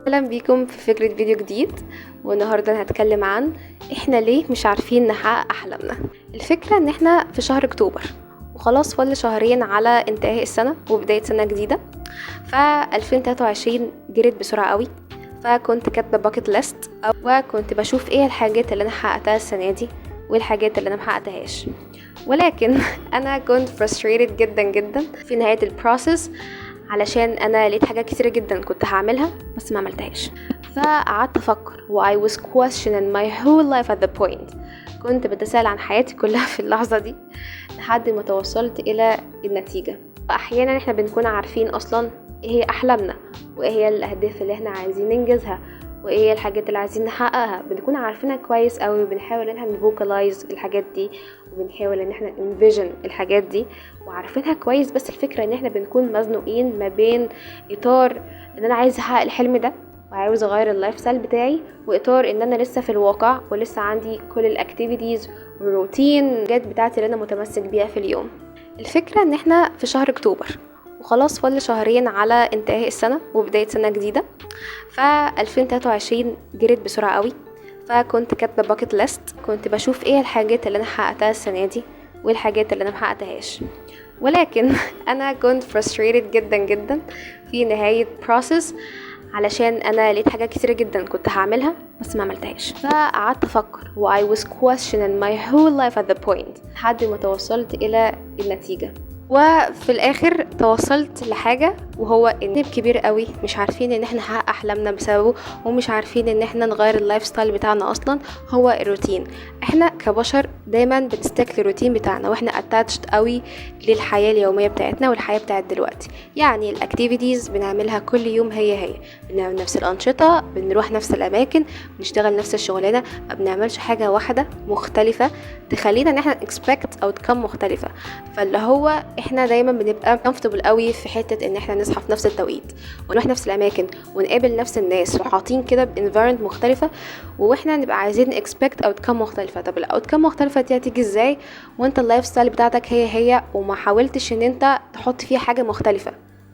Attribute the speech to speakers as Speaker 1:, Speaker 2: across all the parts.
Speaker 1: اهلا بيكم في فكرة فيديو جديد. والنهاردة هتكلم عن احنا ليه مش عارفين نحقق احلامنا. الفكرة ان احنا في شهر اكتوبر وخلاص فاضل شهرين على انتهاء السنة وبداية سنة جديدة، ف 2023 جريت بسرعة قوي. فكنت كاتبة bucket list وكنت بشوف ايه الحاجات اللي انا حققتها السنة دي وايه الحاجات اللي انا محققتهاش، ولكن انا كنت frustrated جدا جدا في نهاية ال process علشان انا لقيت حاجات كتيرة جدا كنت هعملها بس ما عملتهاش. فقعدت افكر و I was questioning my whole life at the point. كنت بتساءل عن حياتي كلها في اللحظة دي لحد ما توصلت الى النتيجة. احيانا احنا بنكون عارفين اصلا ايه هي احلامنا وايه هي الاهداف اللي احنا عايزين ننجزها وايه هي الحاجات اللي عايزين نحققها، بنكون عارفينها كويس قوي وبنحاول ان احنا ن vocalize الحاجات دي وبنحاول ان احنا envision الحاجات دي وعارفينها كويس. بس الفكرة ان احنا بنكون مزنوقين ما بين اطار ان انا عايز احقق الحلم ده وعاوز اغير ال lifestyle بتاعي، واطار ان انا لسه في الواقع ولسه عندي كل ال activities والروتين الحاجات بتاعتي اللي انا متمسك بيها في اليوم. الفكرة ان احنا في شهر اكتوبر وخلاص فاضل شهرين على انتهاء السنة وبداية سنة جديدة، ف 2023 جريت بسرعة قوي. فكنت كاتبة bucket list، كنت بشوف ايه الحاجات اللي انا حققتها السنة دي وايه الحاجات اللي انا محققتهاش، ولكن انا كنت frustrated جدا جدا في نهاية process علشان انا لقيت حاجات كتيرة جدا كنت هعملها بس ما عملتهاش. فقعدت افكر و I was questioning my whole life at the point لحد ما توصلت الى النتيجة. وفي الاخر توصلت لحاجة، وهو ان كبير قوي مش عارفين ان احنا نحقق احلامنا بسببه ومش عارفين ان احنا نغير ال lifestyle بتاعنا اصلا، هو الروتين. احنا كبشر دايما بن stick للروتين بتاعنا واحنا attached قوي للحياة اليومية بتاعتنا والحياة بتاعت دلوقتي. يعني ال activities بنعملها كل يوم هي بنعمل نفس الانشطة، بنروح نفس الاماكن، بنشتغل نفس الشغلانة، ما بنعملش حاجة واحدة مختلفة تخلينا ان احنا expect outcome مختلفة. فاللي هو احنا دايما بنبقى comfortable قوي في حتة ان احنا نصحى في نفس التوقيت ونروح نفس الاماكن ونقابل نفس الناس وحاطين كده ب environment مختلفة، واحنا نبقى عايزين expect outcome مختلفة. طب ال outcome مختلفة دي هتيجي ازاي وانت ال lifestyle بتاعتك هي وما حاولتش ان انت تحط فيها حاجة مختلفة؟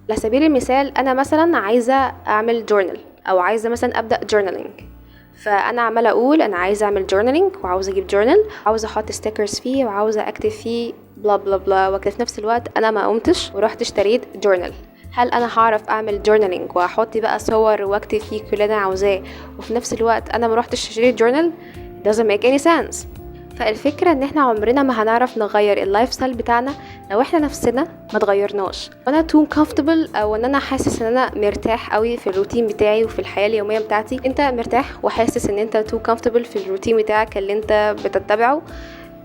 Speaker 1: على سبيل المثال انا مثلا عايزه اعمل journal او عايزه مثلا ابدا journaling، فانا عماله اقول انا عايزه اعمل journaling وعاوزه اجيب journal، عاوزه احط stickers فيه وعاوزه اكتب فيه blah blah blah، وكده في نفس الوقت انا ما قمتش ورحت اشتريت journal. هل انا هعرف اعمل journaling واحط بقى صور واكتب فيه كل اللي انا عاوزاه وفي نفس الوقت انا ما روحتش اشتريت journal؟ doesn't make any sense. فالفكرة ان احنا عمرنا ما هنعرف نغير ال lifestyle بتاعنا لو احنا نفسنا ما تغيرناش. انا too comfortable او ان انا حاسس ان انا مرتاح قوي في الروتين بتاعي وفي الحياة اليومية بتاعتي. انت مرتاح وحاسس ان انت too comfortable في الروتين بتاعك اللي انت بتتبعه،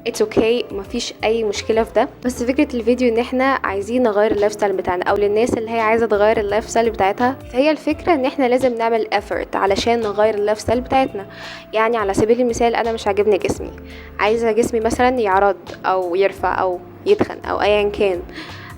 Speaker 1: it's okay، مفيش اي مشكلة في ده. بس فكرة الفيديو ان احنا عايزين نغير ال lifestyle بتاعنا، او للناس اللي هي عايزه تغير ال lifestyle بتاعتها، فهي الفكرة ان احنا لازم نعمل effort علشان نغير ال lifestyle بتاعتنا. يعني على سبيل المثال انا مش عاجبني جسمي، عايزه جسمي مثلا يعرض او يرفع او يتخن او ايا كان،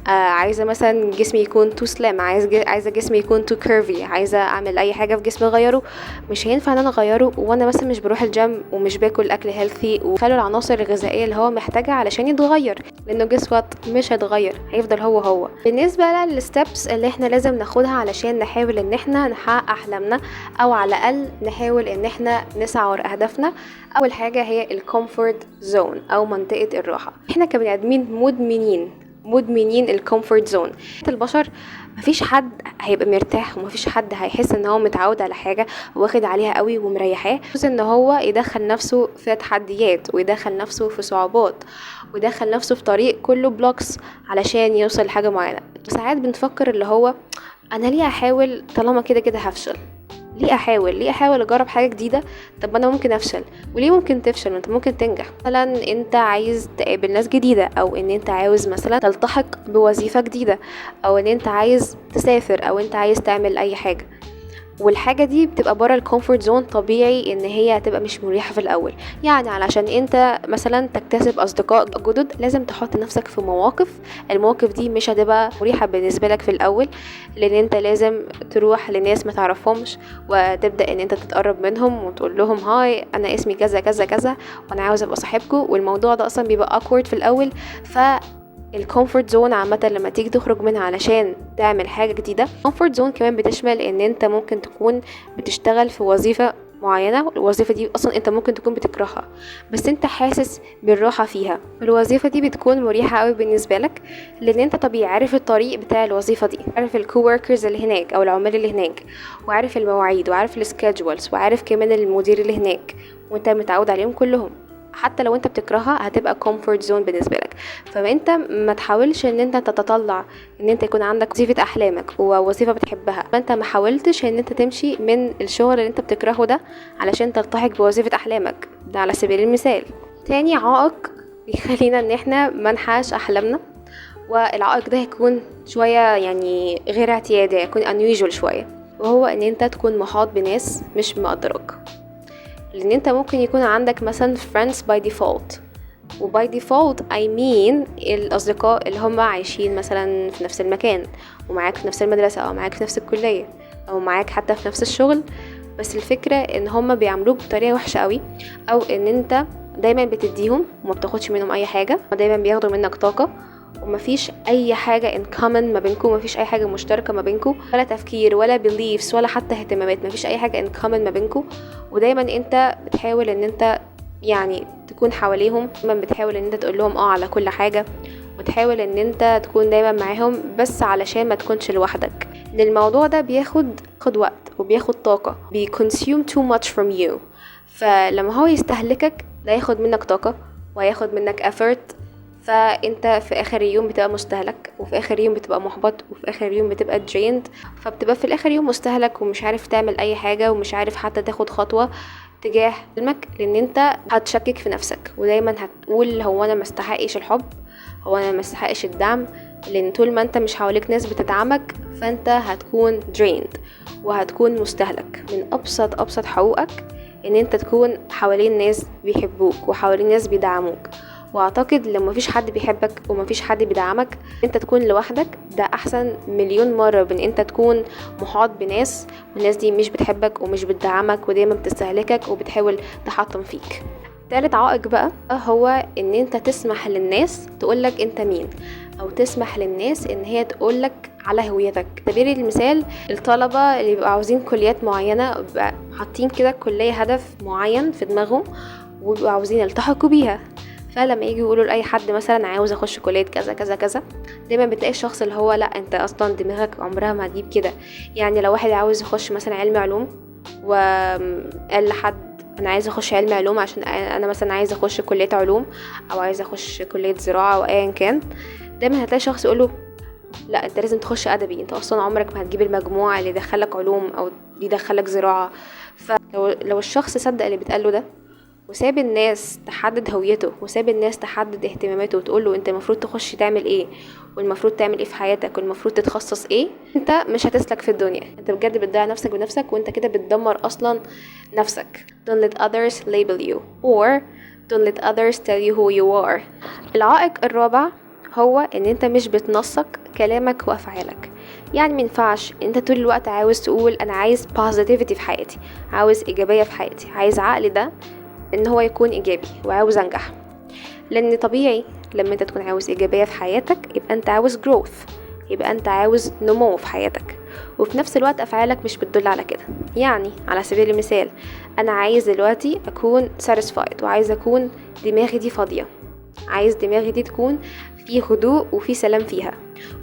Speaker 1: عايزه مثلا جسمي يكون too slim، عايزه جسمي يكون too curvy، عايزه اعمل اي حاجة في جسمي اغيره. مش هينفع ان انا اغيره وانا مثلا مش بروح الجيم ومش باكل اكل healthy وخلو العناصر الغذائية اللي هو محتاجها علشان يتغير، لانه guess what مش هيتغير، هيفضل هو هو. بالنسبة لل steps اللي احنا لازم ناخدها علشان نحاول ان احنا نحقق احلامنا او على الاقل نحاول ان احنا نسعى ورا اهدافنا، اول حاجة هي ال comfort zone او منطقة الراحة. احنا كبني ادمين مدمنين ال comfort zone. البشر مفيش حد هيبقى مرتاح ومفيش حد هيحس ان هو متعود على حاجة واخد عليها قوي ومريحاه، بس ان هو يدخل نفسه في تحديات ويدخل نفسه في صعوبات ويدخل نفسه في طريق كله blocks علشان يوصل لحاجة معينة. ساعات بنفكر اللي هو انا ليه احاول طالما كده كده هفشل، ليه احاول، ليه احاول اجرب حاجة جديدة، طب انا ممكن افشل. وليه ممكن تفشل؟ انت ممكن تنجح. مثلا انت عايز تقابل ناس جديدة، او ان انت عاوز مثلا تلتحق بوظيفة جديدة، او ان انت عايز تسافر، او انت عايز تعمل اي حاجة، والحاجة دي بتبقى برا ال comfort zone. طبيعي ان هي هتبقى مش مريحه في الاول. يعني علشان انت مثلا تكتسب اصدقاء جدد لازم تحط نفسك في مواقف، المواقف دي مش هتبقى مريحه بالنسبة لك في الاول، لان انت لازم تروح لناس ما تعرفهمش وتبدا ان انت تتقرب منهم وتقول لهم hi انا اسمي كذا كذا كذا وانا عاوز ابقى صاحبكم، والموضوع ده اصلا بيبقى awkward في الاول. ف ال comfort zone عامة لما تيجي تخرج منها علشان تعمل حاجة جديدة. ال comfort zone كمان بتشمل ان انت ممكن تكون بتشتغل في وظيفة معينة، الوظيفة دي اصلا انت ممكن تكون بتكرهها بس انت حاسس بالراحة فيها. الوظيفة دي بتكون مريحة قوي بالنسبة لك لان انت طبيعي عارف الطريق بتاع الوظيفة دي، عارف ال coworkers اللي هناك او العمال اللي هناك، وعارف المواعيد وعارف ال schedules وعارف كمان المدير اللي هناك، وانت متعود عليهم كلهم. حتى لو انت بتكرهها هتبقى comfort zone بالنسبة لك. فانت ما تحاولش ان انت تتطلع ان انت يكون عندك وظيفة احلامك ووظيفه بتحبها، فانت ما حاولتش ان انت تمشي من الشغل اللي انت بتكرهه ده علشان تلتحق بوظيفة احلامك ده على سبيل المثال. تاني عائق بيخلينا ان احنا ما نحققش احلامنا، والعائق ده هيكون شوية يعني غير اعتيادي، هيكون unusual شوية، وهو ان انت تكون محاط بناس مش مقدرك. لان انت ممكن يكون عندك مثلا friends by default، و by default I mean الاصدقاء اللي هم عايشين مثلا في نفس المكان ومعاك في نفس المدرسة او معاك في نفس الكلية او معاك حتى في نفس الشغل، بس الفكرة ان هم بيعاملوك بطريقة وحشة قوي، او ان انت دايما بتديهم وما بتاخدش منهم اي حاجة، ودايما بياخدوا منك طاقة، ومفيش اي حاجة in common ما بينكم، مفيش اي حاجة مشتركة ما بينكم، ولا تفكير ولا beliefs ولا حتى اهتمامات، مفيش اي حاجة in common ما بينكم. ودايما انت بتحاول ان انت يعني تكون حواليهم، دايما بتحاول ان انت تقول لهم على كل حاجة، وتحاول ان انت تكون دايما معاهم بس علشان ما تكونش لوحدك. لان الموضوع ده بياخد وقت وبياخد طاقة، بي consume too much from you. فلما هو يستهلكك ده ياخد منك طاقة وياخد منك effort، فانت في اخر يوم بتبقى مستهلك، وفي اخر يوم بتبقى محبط، وفي اخر يوم بتبقى drained، فبتبقى في الاخر يوم مستهلك ومش عارف تعمل اي حاجة، ومش عارف حتى تاخد خطوة تجاه حلمك، لان انت هتشكك في نفسك ودايما هتقول هو انا ما استحقش الحب، هو انا ما استحقش الدعم. لان طول ما انت مش حواليك ناس بتدعمك فانت هتكون drained وهتكون مستهلك. من ابسط حقوقك ان انت تكون حوالين ناس بيحبوك وحوالين ناس بيدعموك. واعتقد لو مفيش حد بيحبك ومفيش حد بيدعمك انت تكون لوحدك ده احسن مليون مرة من انت تكون محاط بناس والناس دي مش بتحبك ومش بتدعمك ودايما بتستهلكك وبتحاول تحطم فيك. تالت عائق بقى هو ان انت تسمح للناس تقولك انت مين، او تسمح للناس ان هي تقولك على هويتك. سبيل المثال الطلبة اللي بيبقوا عاوزين كليات معينة بيبقى حاطين كده كلية هدف معين في دماغهم وبيبقوا عاوزين يلتحقوا بيها، فلما يجي يقولوا لأي حد مثلا عاوز اخش كلية كذا كذا كذا، دايما بتلاقي الشخص اللي هو لا انت اصلا دماغك عمرها ما هتجيب كده. يعني لو واحد عاوز يخش مثلا علم علوم وقال لحد انا عايز اخش علم علوم عشان انا مثلا عايز اخش كلية علوم او عايز اخش كلية زراعة او ايا كان، دايما هتلاقي شخص يقوله لا انت لازم تخش ادبي، انت اصلا عمرك ما هتجيب المجموع اللي يدخلك علوم او يدخلك زراعة. فلو الشخص صدق اللي بيتقاله ده وساب الناس تحدد هويته وساب الناس تحدد اهتماماته وتقوله انت المفروض تخش تعمل ايه والمفروض تعمل ايه في حياتك والمفروض تتخصص ايه، انت مش هتسلك في الدنيا. انت بجد بتضيع نفسك بنفسك، وانت كده بتدمر اصلا نفسك. Don't let others label you or don't let others tell you who you are. العائق الرابع هو ان انت مش بتنسق كلامك وافعالك. يعني مينفعش انت طول الوقت عاوز تقول انا عايز positivity في حياتي، عاوز ايجابية في حياتي، عايز عقلي ده ان هو يكون ايجابي وعاوز انجح. لان طبيعي لما انت تكون عاوز ايجابية في حياتك يبقى انت عاوز growth، يبقى انت عاوز نمو في حياتك، وفي نفس الوقت افعالك مش بتدل على كده. يعني على سبيل المثال انا عايز دلوقتي اكون satisfied وعايز اكون دماغي دي فاضية، عايز دماغي دي تكون في هدوء وفي سلام فيها،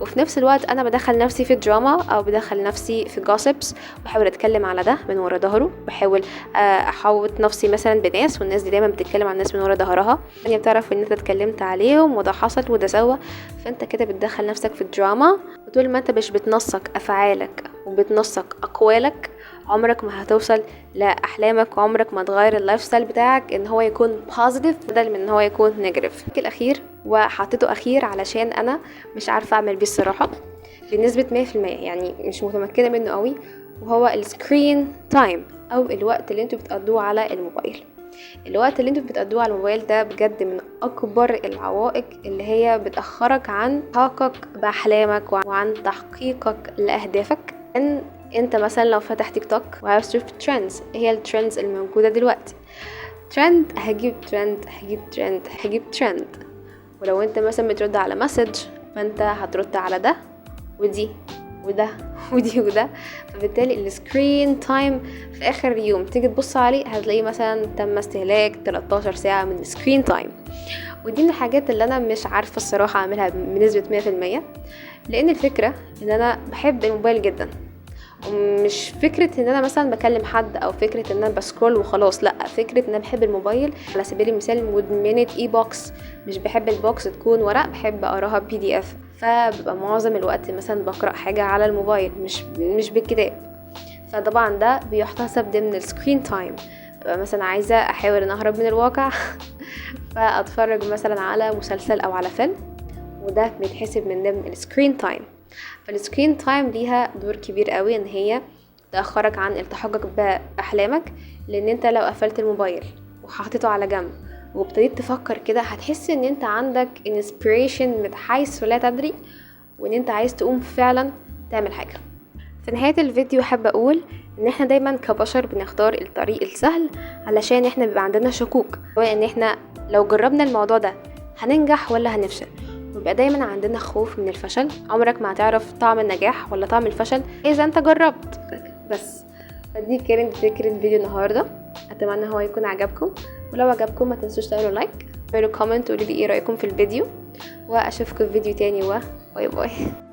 Speaker 1: وفي نفس الوقت انا بدخل نفسي في دراما او بدخل نفسي في gossips، بحاول اتكلم على ده من ورا ظهره، بحاول احوط نفسي مثلا بناس والناس دي دايما بتتكلم عن الناس من ورا ظهرها، يعني بتعرف ان انت اتكلمت عليهم وده حصل وده سوى، فانت كده بتدخل نفسك في الدراما. وطول ما انت مش بتنسق افعالك وبتنسق اقوالك عمرك ما هتوصل لاحلامك، وعمرك ما تغير ال lifestyle بتاعك ان هو يكون positive بدل من ان هو يكون negative. الاخير وحطيته اخير علشان انا مش عارفه اعمل بيه الصراحة بنسبة 100%، يعني مش متمكنة منه قوي، وهو ال screen time او الوقت اللي انتوا بتقضوه على الموبايل. الوقت اللي انتوا بتقضوه على الموبايل ده بجد من اكبر العوائق اللي هي بتاخرك عن تحقيقك باحلامك وعن تحقيقك لاهدافك. ان انت مثلا لو فتحت تيك توك وعاوز تشوف trends، ايه هي ال trends الموجودة دلوقتي؟ ترند هجيب ترند هجيب ترند هجيب ترند، ولو انت مثلا بترد على message فانت هترد على ده ودي وده ودي وده، فبالتالي ال screen time في اخر اليوم تيجي تبص عليه هتلاقيه مثلا تم استهلاك 13 ساعة من ال screen time. ودي من الحاجات اللي انا مش عارفة الصراحة اعملها بنسبة 100%، لان الفكرة ان انا بحب الموبايل جدا، ومش فكرة ان انا مثلا بكلم حد او فكرة ان انا ب scroll وخلاص، لا، فكرة ان انا بحب الموبايل. على سبيل المثال مدمنة e-books، مش بحب ال books تكون ورق، بحب اقراها PDF، فببقى معظم الوقت مثلا بقرا حاجة على الموبايل مش بالكتاب، فطبعا ده بيحتسب ضمن ال screen time. ببقى مثلا عايزة احاول ان اهرب من الواقع فاتفرج مثلا على مسلسل او على فيلم، وده بيتحسب من ضمن ال screen time. فال screen time ليها دور كبير قوي ان هي تأخرك عن التحقق بأحلامك، لان انت لو قفلت الموبايل وحطيته على جنب وابتديت تفكر كده هتحس ان انت عندك inspiration من حيث لا تدري، وان انت عايز تقوم فعلا تعمل حاجة. في نهاية الفيديو حابة اقول ان احنا دايما كبشر بنختار الطريق السهل علشان احنا بيبقى عندنا شكوك ان احنا لو جربنا الموضوع ده هننجح ولا هنفشل، ويبقى دايما عندنا خوف من الفشل. عمرك ما هتعرف طعم النجاح ولا طعم الفشل اذا انت جربت بس. فدي كانت فكرة فيديو النهاردة، اتمنى هو يكون عجبكم، ولو عجبكم ما تنسوش تعملوا like، تعملوا comment، وقولوا لي ايه رأيكم في الفيديو، واشوفكم في فيديو تاني، و bye bye.